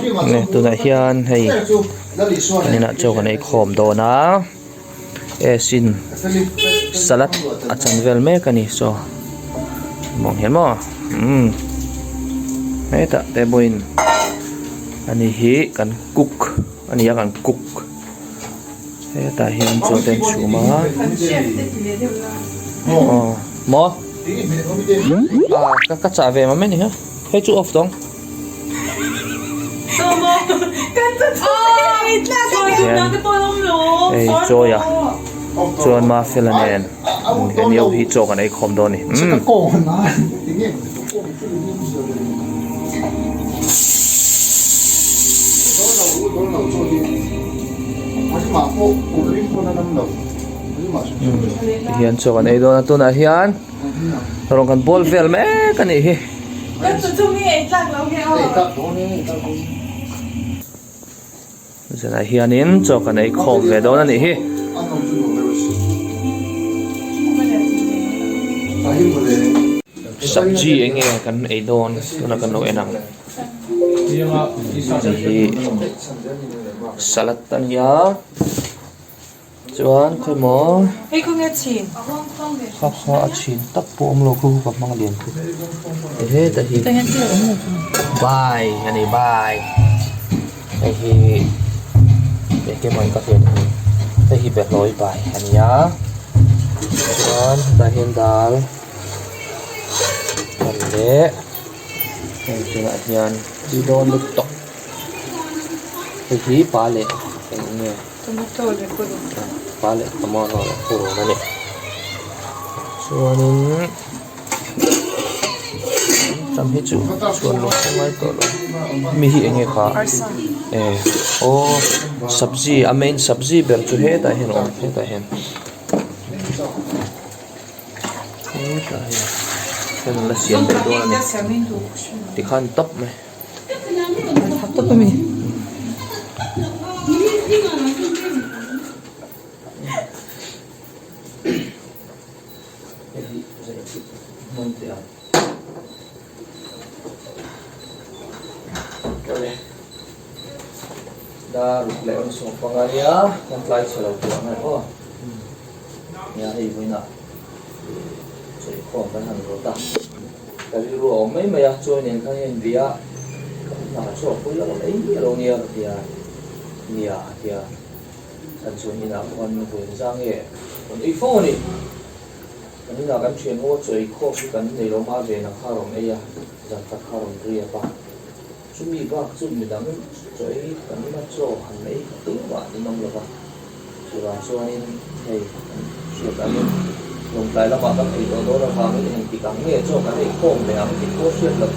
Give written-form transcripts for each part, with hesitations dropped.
Tunah hian hei an inah chaw kan ei khawm dawn a S in salad a chan vel mek a ni saw mawng hian maw umm hetah te pawhin ani hi kan cook a ni a kan cook hetah hian chaw te an chhum a aw maw ah ka chah ve mai mai ni ha hei chu off tawng. Hei chawi a chuan Mafela nen he ni ho hi chaw kan ei khawm dawn a ni umm. Tihian chaw kan ei dawn a tunah hian rawng kan bawl vel mek a nih hi. Zanah hianin chaw kan ei khawm ve dawn a nih hi. Sabji eng nge kan ei dawn tunah kan lo en ang. Hei hi salad a ni a. Chuan khawi maw? Hei khaw nge chhin? Kha kha a chhin tak pawh awm lo khu ka hmang lian khu. Ehe ta hi. Bai a ni bai. Hei hi eng emaw in ka hriat hi. Hei hi behlawi bai a ni a. Chuan hetah hian dal kan leh heng tunah hian tui dawn lutuk. Hei hi pa leh eng nge? Tomato leh purun. Pa leh tomato leh purun a ni. Chuanin tam hi chu chhuan lawk a ngai tawh lo. Mi hi eng nge kha? Arsa. Eh aw sabzi a main sabzi ber chu hetah hian a awm hetah hian. Hetah hian hian an la siam daih dawn a ni. Tikhan tawp mai. Dar ruk leh awm sawm panga nia kan tlai chhe lo tur ang e aw nia hei vawiinah chawihkhawm kan han rawt a. Ka rilru a awm mai mai a, chawi nen khan hian bia ka hna chhuak pui lo ei miah lo nia ka ti a, nia a ti a, kan chuan inah khuan vawi zang nge rawn ei fo a ni, kan inah kan thian ho a chawi khawp hi kan nei lo mah ve na kha rawn ei a, zan khat kha rawn riak a, chumi bak chu midang chawi kan ina chaw han ei tumah an inawm lo va. Chuvang chuanin hei kan hriat angin lawngtlai lamah kan ei tawh dawn avangin engtik ang nge chaw kan ei khawm leh ang tih pawh hriat loh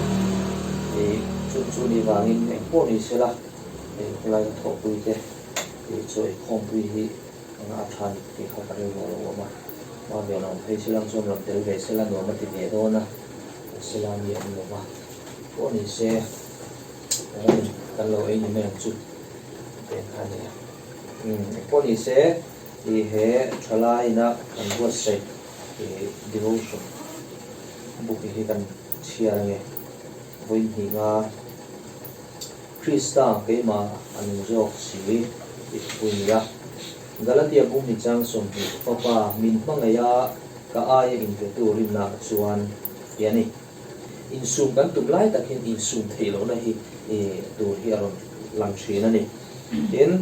ih chu chu ni vangin eng pawh ni sela hei khawlai ka thawhpui te ih chaw ei khawmpui hi eng a tha ni tih kha ka rilru a lo awm a, hma ve lo phei sela chuan rawn tel ve sela nuam a ti ve dawn a, sela mi an lo va pawh ni se kan lo ei ni mai ang chu tih kha a ni a. Pawh ni se i he thalaina kan buatsaih i devotion book hi kan chhiar ange. Vawiin hnih nga Krista keimah a nung zawk si i thupui ni a. Galatia bung ni chang 20 Fapa min hmangaih a ka aia inpetu rinna chuan ti a ni. Insum kan tum lai tak hian insum theih lohna hi tur hi a rawn lang thin a ni. Tin,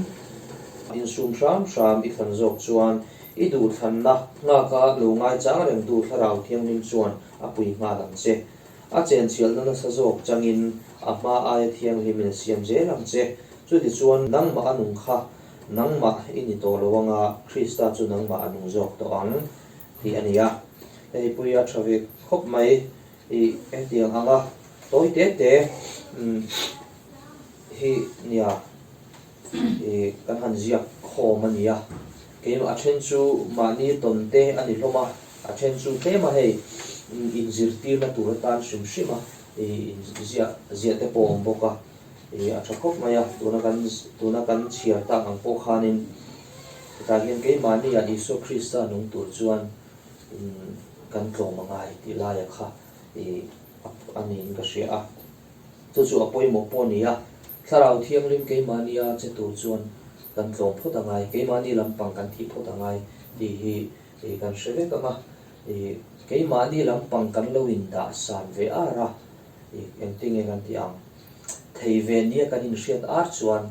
insum hram hram i thlan zawk chuan i duhthlanna nghaka lo ngaichang rengtu Thlarau Thianghlim chuan a pui nghal ang che. A chenchhialna nasa zawk changin a hma aia thianghlimin a siam zel ang che. Chutichuan nangmah a nung kha nangmah i ni tawh lo anga Krista chu nangmah a nung zawk tawh ang. Tih a ni a, hei pui a tha ve khawp mai i hetiang anga tawi te te hi nia i kan han ziak khawm a ni a, keimah a then chu mahni tawn te a ni hlawm a, a then chu tlem a hei inzirtirna tur atan hrim hrim a i inziah ziah te pawh a awm bawk a. Ih a tha khawp mai a, tuna kan tuna kan chhiar tak ang pawh khanin hetah hian keimahni ah Isua Krista nung tur chuan kan tlawm a ngai tih laia kha ih a niin ka hria a, chu chu a pawimawh pawh a ni a. Thlarau Thianghlim keimahnia che tur chuan kan tlawm phawt a ngai, keimahni lampang kan thih phawt a ngai tih hi kan hre vek ang a. Keimahni lampang kan lo indah san ve ar a, engtinge kan tih ang? Thei ve nia kan inhriat ar chuan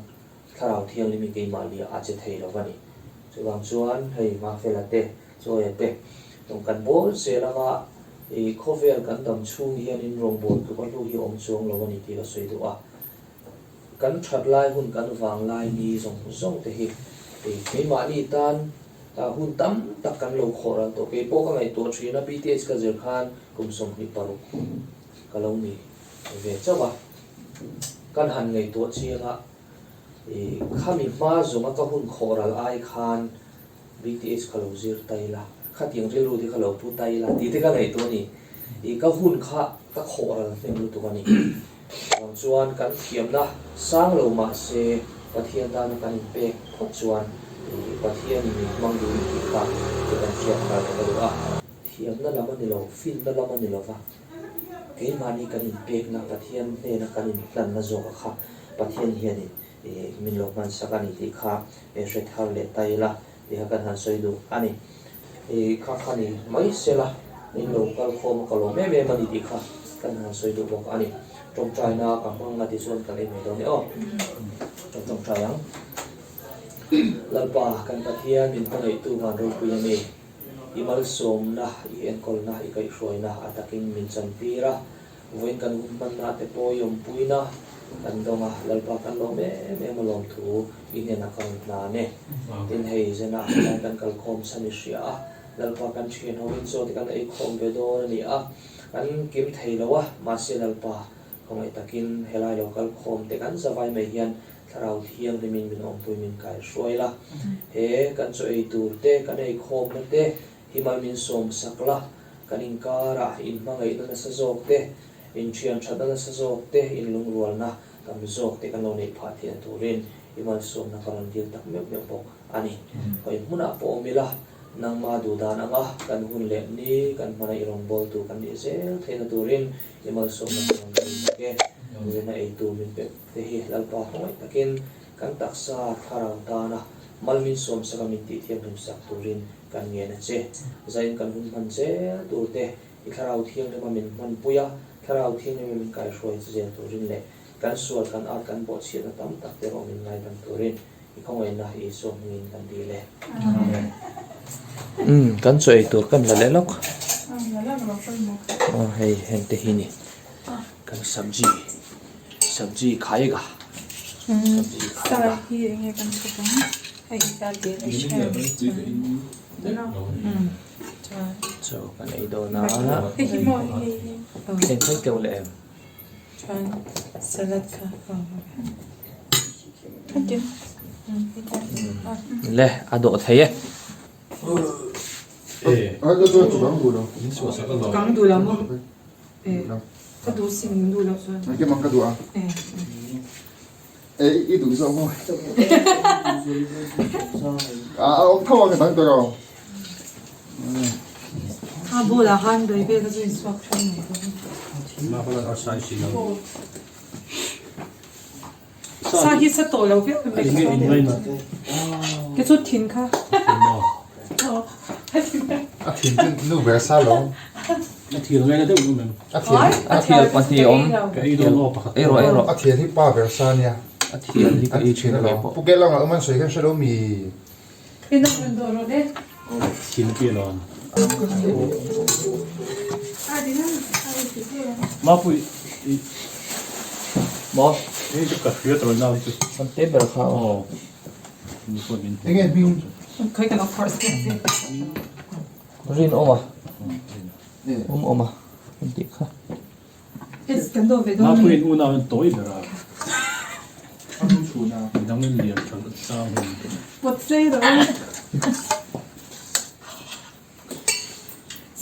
Thlarau Thianghlim hi keimahnia a che thei lo va ni. Chuvang chuan hei Mafela te, Chawia te rawng kan bawl zel anga i khawvel kan dam chhung hianin rawngbâwl tluk a hlu hi awm chuang lo a ni tih ka sawi duh a. Kan that lai hun kan vang lai ni zawng zawng te hi keimahni tan hun tam tak kan lo khawh ral tawh. Kei pawh ka ngaihtuah thin a, BTH ka zir khan kum 26 ka lo ni ve chauh a. Kan han ngaihtuah chiang a, khami hma zawnga ka hun khawh ral ai khan BTH ka lo zir ta ila, khatiang rilru te kha lo pu ta ila tih te ka ngaihtuah a ni. Ih ka hun kha ka khawh ral hnem lutuk a ni. Chuvang chuan kan thiamna sang lo mah se Pathian tana kan inpek phawt chuan ih Pathianin min hmang duh ni tih kha chu kan hriat thar leh ka duh a. Thiamna lam a ni lo, finna lam a ni lo va, keimahni kan inpekna Pathian hnena kan inhlanna zawka kha Pathian hianin Ih, min lo hmansak a ni tih kha hre thar leh ta ila tih kha kan han sawi duh a ni. Ih, kha kha ni mai sela min lo kal khawm a ka lawm em em a ni tih kha kan han sawi duh bawk a ni. Tawngtaina ka hmang a tichuan kan ei mai dawn e aw. Kan tawngtai ang. Lalpa, kan Pathian min hmangaihtu van ropui a ni. I malsawmna, i enkawlna, i kaihhruaina a takin min chantir a. Vawiin kan hun hmanna te pawh i awmpuina kan dawng a, Lalpa kan lawm em em a lawmthu i hnenah ka rawn hlan e. Tin hei zenah helai kan kalkhawm chhan i hria a, Lalpa kan thian ho in chaw te kan ei khawm ve dawn a ni a, kan kim thei lo a, mahse Lalpa khawngaih takin helai lo kalkhawm te kan zavai mai hian Thlarau Thianghlimin min awmpui min kaihruai la, he kan chaw ei tur te kan ei khawmna te himal min sawm sak la, Kan inkarah inhmangaihna nasa zawk te, inthianthatna nasa zawk te, inlungrualna tam zawk te kan lo neih phah theihna turin i malsawmna ka rawn dil tak meuh meuh bawk a ni. Hawi hmunah pawh awm ila, nangma duhdan anga kan hun leh ni kan hmana i rawngbawltu kan nih zel theihna turin i malsawmna ka rawn dil bawk e. Zirna eitur min pek te hi Lalpa hmangaih takin kan taksa thlarau tana mal min sawmsaka min tihthianghlim sak turin Kan ngen a che. Zain kan hun hman zel tur te, i Thlarau Thianghlima min hmanpui a, Thlarau Thianghlima min kaihruai che zel turin leh kan sual kan at kan bawhchhiatna tam tak te erawh min ngaidam turin i khawngaihna Isua hmingin kan dil e. Amen. Umm kan chaw ei tur kan la leh lawk. Aw hei heng te hi ni kan sabji sabji khaiga sabji khaiga. Chaw kan ei dawn a eng khawi keuh leh em? Le a dawh thei e. Ei i duh zawk maw? A awm tho ang dang tawh lo. A bulah khan dai vel kha chu insuak thin mai bawk. Sa hi sa tawh lo viau mai ka chu thin kha. A thin chu nu ber sa lo. A thial ngaina deuh em em. A thial a thial pahnih awm. Ka ei dawn aw pakhat. Ei rawh ei rawh. A thial hi pa ber sa nia. A thial hi ka ei thin alawm. Phuket lamah awm an sawi khan hre lo mi. Ina rawn dawh rawh le. Thin pi alawm. Mapui i. Maw? Hei chu ka hria tawh nau chu. An te ber kha aw. Enge hming? Khawi ka lo course. Rinawma Awmawma an tih kha. Mapuiin unau in tawi ber a. Midang in lian tha sang hun.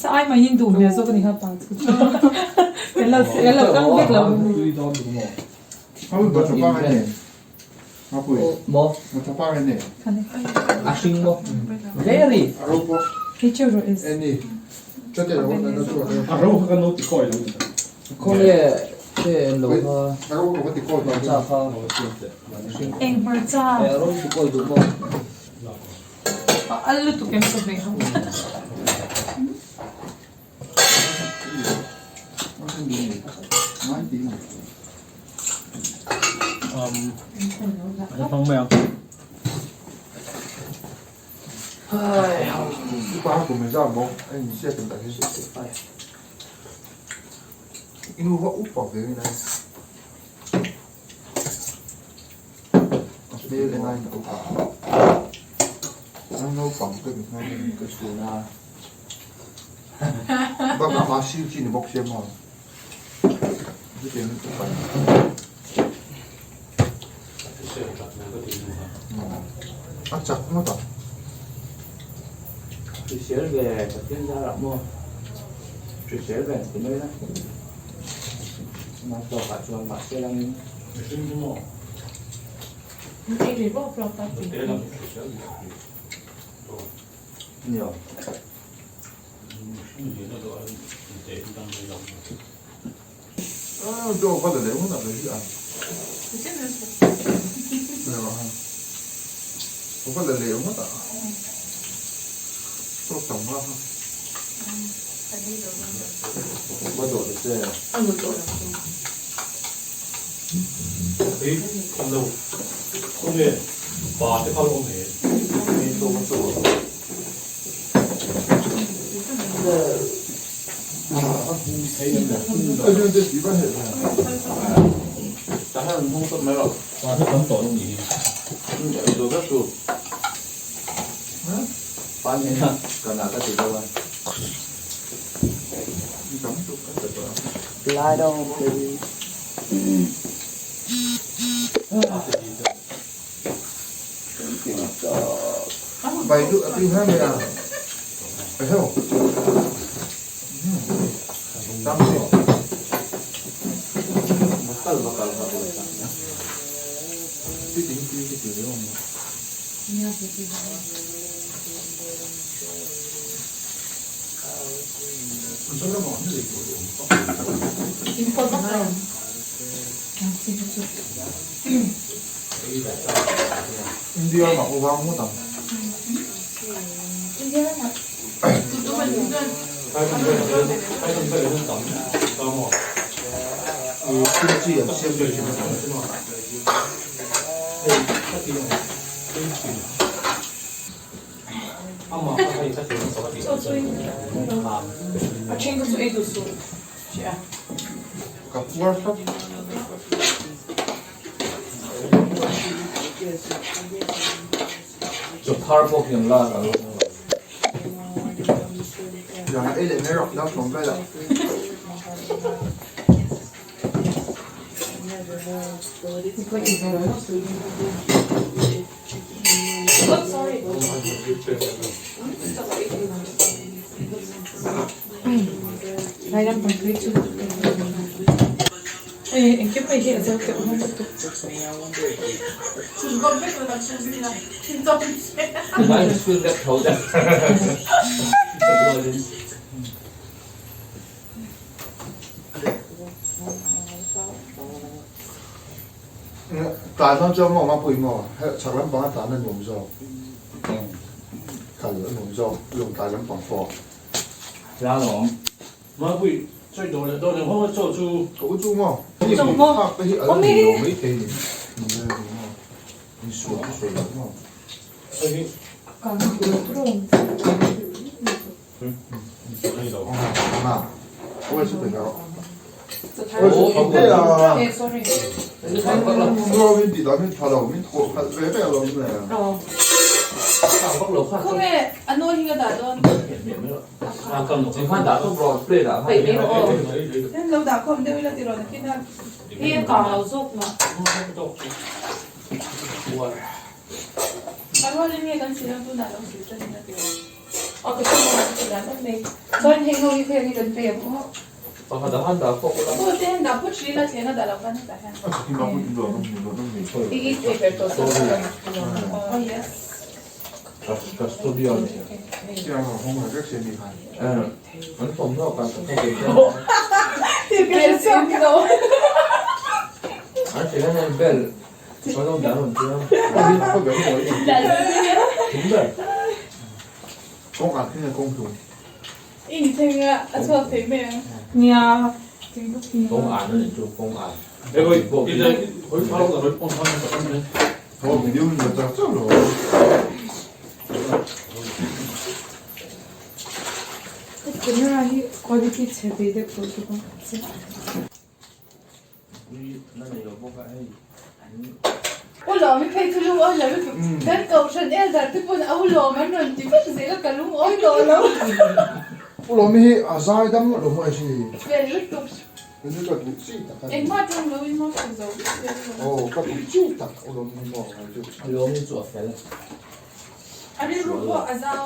Sa ai mai in duh hmel zawk a ni kha pa chu. Kan lo kan lo tang vek lo. Tui dawn duh maw? Maw? A hring maw? Very. Hei A ro kha kan lo ti kawi lo. Khawnge Che en lo kha hmarcha kha Eng hmarcha? Eh a rawn ti kawi duh maw? A al lutuk em chawhmeh ho. An hmang mai ang. A chak ngawt a. Hrisel ve Pathian zarah maw hrisel ve ti mai la chumai tawkah chuan mahse langin Mihring chu maw? Ei ve rawk rawk a ti. Nio. Mihring lian a duh a inteh hi dang mai lo. A then kha chu ei duh suh che a. Chawthar pawh hian lak a lo. Hei engkim mai hi a zo teuh hlawm lutuk. Tlan dawn chuan maw mapui maw chhak lampang a tlan a nuam zawk kal a nuam zawk lungtlai lampang pawh. Tlalawm. Mapui chawi dawn leh dawn engho a chaw chu. Ka u chu maw. Phak te hi a la ni lo maithei ni. Insual chu sawi lo maw. Hei hi. Pakhat a han dah khawp ula. Ka studio a nia. An thawmhnaw kan ka thawk ve chiang a. Nia. Camera hi quality chhe ve deuh tawh bawk a. U lawm i phei chu lung awi lo lutuk. Kan kohhran elder te pawn a u lawm an rawn ti vek zel a ka lung awi tawh lo. U lawm hi a zai dam lo maw si. Fel lutuk. Kei chu ka duh chi tak a ni. Engmah tawng lo in maw fel zo vek zel lo. Aw ka duh chi tak u lawm hi maw ngai chu. U lawm hi chu a fel. A rilru pawh a zau.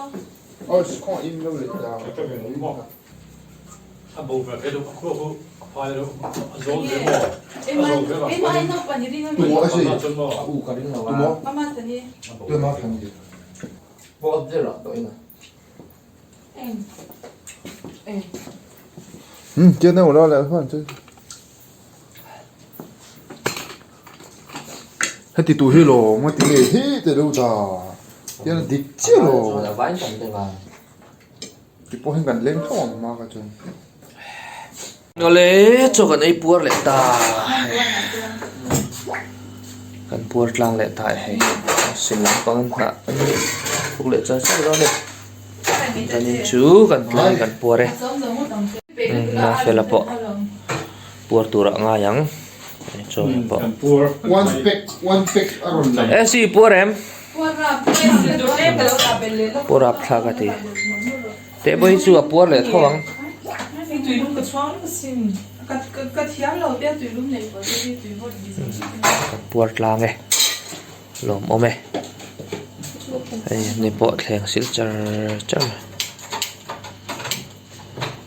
Aw khaw in lo leh ta. A bo ve ve deuh a khuak u a phai deuh a zawl ve maw a zawl ve vang chuan Tu maw a si? chuan maw A u ka ring lo Tu a. maw? Tu ma than ni. Pawt vel ah tawh in a. Hmm, tian deuh lo leh huan chu. Heti tu hi lawm nga ti nge hi te deuh ta. Tian dik chiah lo. A vain tam deuh a. Ti pawh hian kan leng tho ang hma kha chuan. Awle chaw kan ei puar leh ta. Kan puar tlang leh ta e hei. Sil lampang an hnah a ni. Thuk leh char char dawn a ni. Zanin chu kan tlai kan puar e. Mafela pawh puar turah a ngai ang. Chaw hi pawh. One pack one pack a rawn lang. E si puar em? Puar ap thlak a ti. Tehbawi chu a puar leh tho ang. Kan puar tlang e. Lawmawm e. Hei ni pawh thleng sil char char.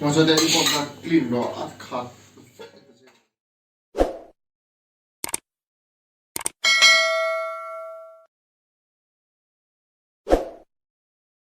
Mahse te i pawh kha clean rawh a khat.